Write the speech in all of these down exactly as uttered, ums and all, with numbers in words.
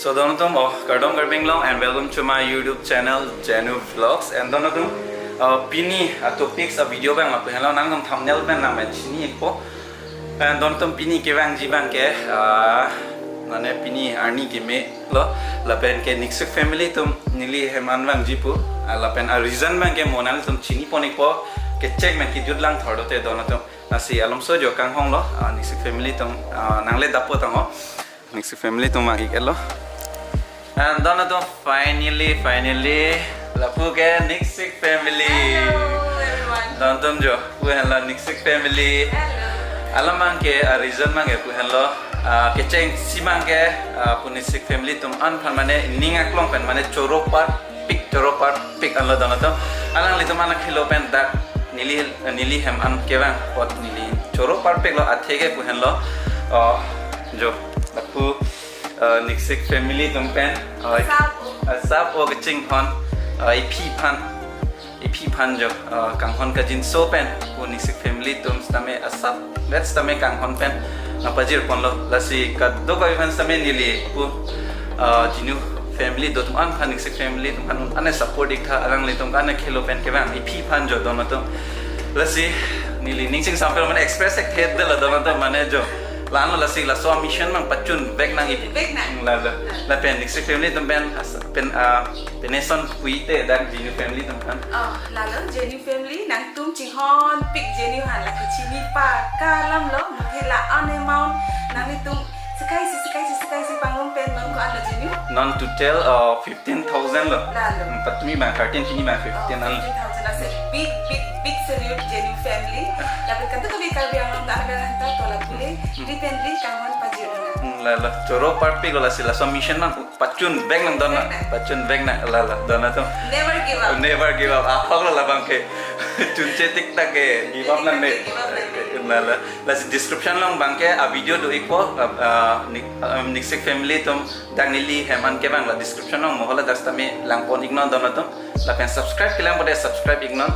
So don atum, oh, kardom Karbi Anglong and welcome to my YouTube channel Jenu Vlogs. And don atum, uh, pini a topics a video abang lapu henlo, nangtum thumbnail pen nangmen chini-ikpo. And don atum, pini kevangji abangke, uh, mane pini arni kemelo, lapen ke Niksik family atum neli hem an vangji pu, uh, lapen a reason abangke mo nangtum chini pon-ikpo, kecheng pen kejut lang thor dote don atum. Lasi alomso jo kanghonglo, uh, Niksik family atum, uh, nangle dapo tangho. Niksik family atum vang-iklo. And don atum, finally, finally, lapu ke Niksik family. Hello, everyone. Don atum jo, pu henlo Niksik family. Hello. Alam abangke, a reason abangke pu henlo, ah, kechengsi abangke, ah, pu Niksik family atum an aphan mane ning aklong pen mane choro parpik, choro parpik anlo don atum. Alanglitum an akhelo pen dak neli, neli hem an kevang apot neli choro parpiklo, athe ke pu henlo, oh, jo, lapu, eh, Niksik family atum pen, eh, asap o, asap o kachinghon, eh, iphi aphan, iphi aphan jo, eh, kanghon kajinso pen pu Niksik family atum sitame asap vet sitame kanghon pen nangpajir ponlo. Lasi kadokave aphan sitame neli pu, eh, Jenu family do atum an aphan, Niksik family atum aphan un-an support-ik tha, alanglitum an akhelo pen kevang iphi aphan jo don atum. Lasi neli ning chingsampet mane express ek het dela don atum mane jo. La-anlo lasi laso a mission abang pachun vek nang iphi. Vek nang. La la. Lapen Niksik family atum pen as-, pen, ah, pen eson puite dak Jenu family atum aphan. Oh, lalo Jenu family nangtum chinghonpik Jenu aphan, lake chini pa kalam lo, muthe la-an amount nanglitum sekai si, sekai si, sekai si pangrum pen non ko-an lo Jenu? Non total, uh, fifteen thousand lo. Lalo. Hmm, patumi abang thirteen, pini abang fifteen an. Fifteen thousand, that's a big, big, big salute Jenu family. Lapen kadokave Karbi Anglong ta ada hanta tola pule, hmm, dependly kanghon pajir na. Hmm, lalo. Choro parpiklo lasi laso mission abang pachun vek nang don, vek nang, pachun vek nang, lalo, don atum. Never give up. Never give up. Ahok lo labang ke. Chunche tik tak ke, give up nang ne. Give up nang ne. Lalo. Lasi description along abangke a video do-ikpo, uh, uh, Nik-, um, Niksik family atum dak neli hem an kevang la description along mo hala dak sitame lang pon-iknon don atum. Lapen subscribe kelang pute subscribe-iknon.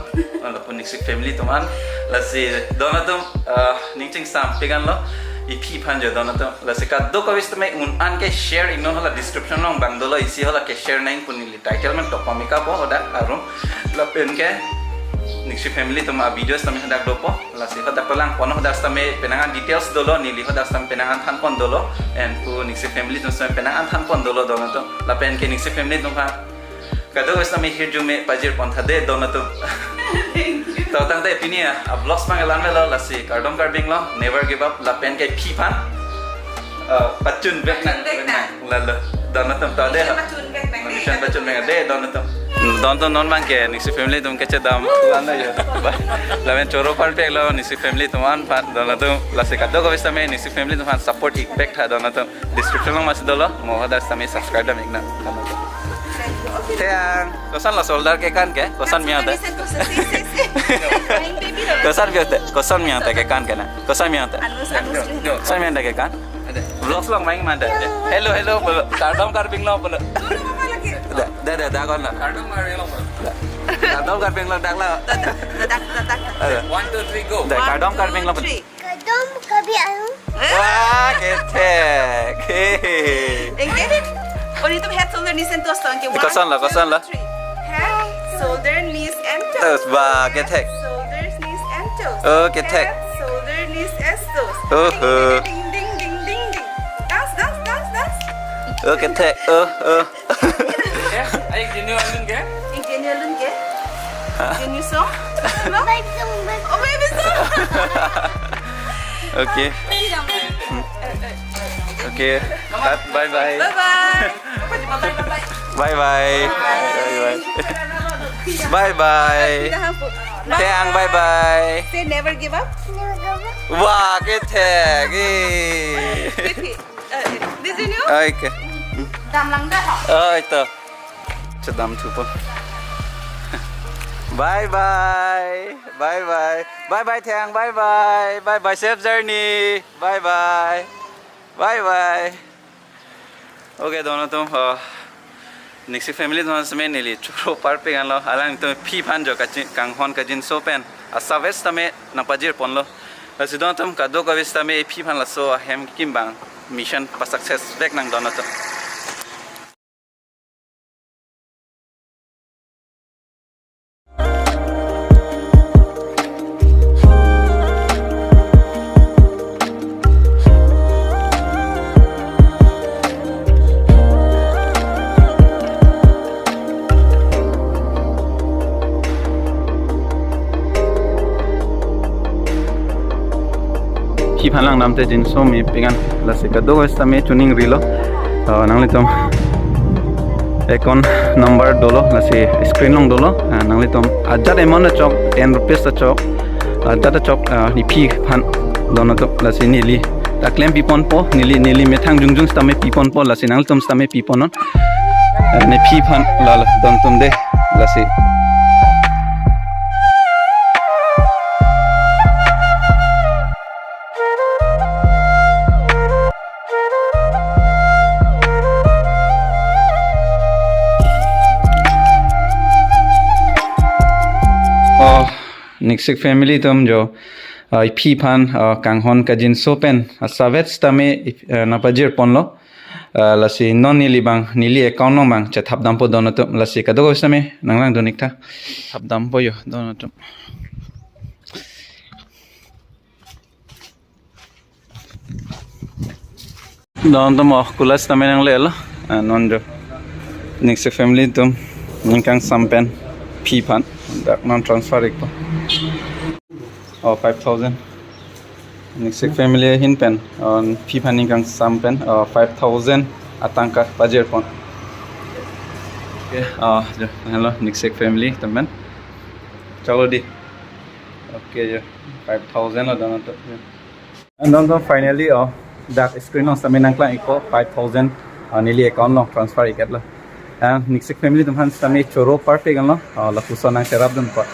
Lapu Niksik family atum an. Lasi don atum, uh, ning chingsampik anlo. Iphi aphan jo don atum. Lasi kadokave sitame un-an ke share-iknon, hala description along abang dolo, isi hala ke share nang pu neli title pen tokpam-ik apot hadak arum. Lapen ke Niksik family atum a video sitame hadak dopo. Lasi hadak palang pon, hadak sitame penang an details dolo, neli hadak sitame penang an than pon dolo. And pu Niksik family atum sitame penang an than pon dolo don atum. Lapen ke Niksik family atum aphan kadokave sitame hirjume pajir pon tha de don atum. Thank you. To tangte pini a, a vlogs abang la-an melo, lasi kardom Karbi Anglong, never give up, lapen ke iphi aphan, uh, pachun vek nang. Pachun vek nang. Lalo, don atum to de. Mission pachun vek nang de. Mission pachun vek nang de, don atum. Don atum, non abangke Niksik family atum kechedam. Lalo yo. Lapen choro parpiklo Niksik family atum an aphan don atum. Lasi kadokave sitame Niksik family atum aphan support-ik vek tha don atum. Description along masi dolo, mo hadak sitame subscribe dam-iknon. Thang, koson la shoulder kekan ke? Koson miyang te? Koson miyang te, koson miyang te kekan ke na? Koson miyang te? Anus, anus. Koson miyang te kekan? Vlogs along main manda. Hello, hello, pulo. Kardom Karbi Anglong pulo. Da, da, da, da, kon la. Kardom Karbi Anglong pulo. Da. Kardom Karbi Anglong dak la. Da, da, da, da, da. Ada. One, two, three, go. Da, kardom Karbi Anglong pulo. One, two, three. Kardom Karbi Anglong. Wah, kethek. Hehe. Engke? Oh, nelitum head, shoulder, knees and toes to, engke. One, koson la, two, koson la? Three. Head, shoulder, knees and toes. Toes, wah, kethek. Head, shoulders, knees and toes. Oh, kethek. Head, shoulder, knees and toes. Oh, oh. Ding, ding, ding, ding, ding. Dance, dance, dance, dance. Oh, kethek. Oh, oh. Eh, ayo Jenu alun ke? Eh, Jenu alun ke? Hah? Jenu song? No? Baby song, baby. Oh, baby song. Okay. Baby song. Eh, eh, eh. Okay. Bye bye. Bye bye. Bye bye. Bye bye. Bye bye. Thang, bye bye. Say never give up. Never give up. Wah, kethek. Eh. Wait, wait. Eh, eh, di Jenu? Okay. Damlang dah, ha? Oh, ito. Chedam thupo. Bye bye. Bye bye. Bye bye, Thang. Bye bye. Bye bye. Safe journey. Bye bye. Bye bye. Okay, don atum, uh, Niksik family atum sitame neli choro parpik anlo, alangtum iphi aphan jo kachi-, kanghon kajinso pen asap vet sitame nangpajir ponlo. Lasi don atum kadokave sitame iphi aphan laso ahem kekim abang mission pa success vek nang don atum. Phi aphan langdamte jinso mepik an, lasi kadokave sitame choningrilo. Ah, nanglitum account number dolo, lasi screen along dolo. Ah, nanglitum ajat amount ta chok, ten rupees ta chok, ajat ta chok, ah, ne phi aphan don atum, lasi neli ta klem piponpo, neli, neli methang jongjong sitame piponpo, lasi nanglitum sitame piponnon. Ah, ne phi aphan lalo don atum de, lasi. Oh, Niksik family atum jo, ah, phi aphan, ah, kanghon kajinso pen, ah, asapvet sitame, ah, nangpajirponlo. Ah, lasi non neli abang, neli account along abang chethapdampo don atum, lasi kadokave sitame nanglangdun ik tha. Thapdampo jo don atum. Don atum, oh, kulas tame nanglelo. Ah, non jo Niksik family atum ning kangsam pen phi aphan dak non transfer ikpo. Oh, five thousand. Niksik family ahin pen, oh, phi aphan ning kangsam pen, oh, five thousand atangka pajirpon. Okay, oh, jo, hello, Niksik family atum pen. Chalo di. Okay, jo. Five thousand lo don atum. And don atum, finally, oh, dak screen along sitame nangklang ikpo, five thousand, oh, neli account along transfer ik-etlo. And Niksik family atum aphan sitame choro parpik anlo, oh, lapuson nangcherapdunpo.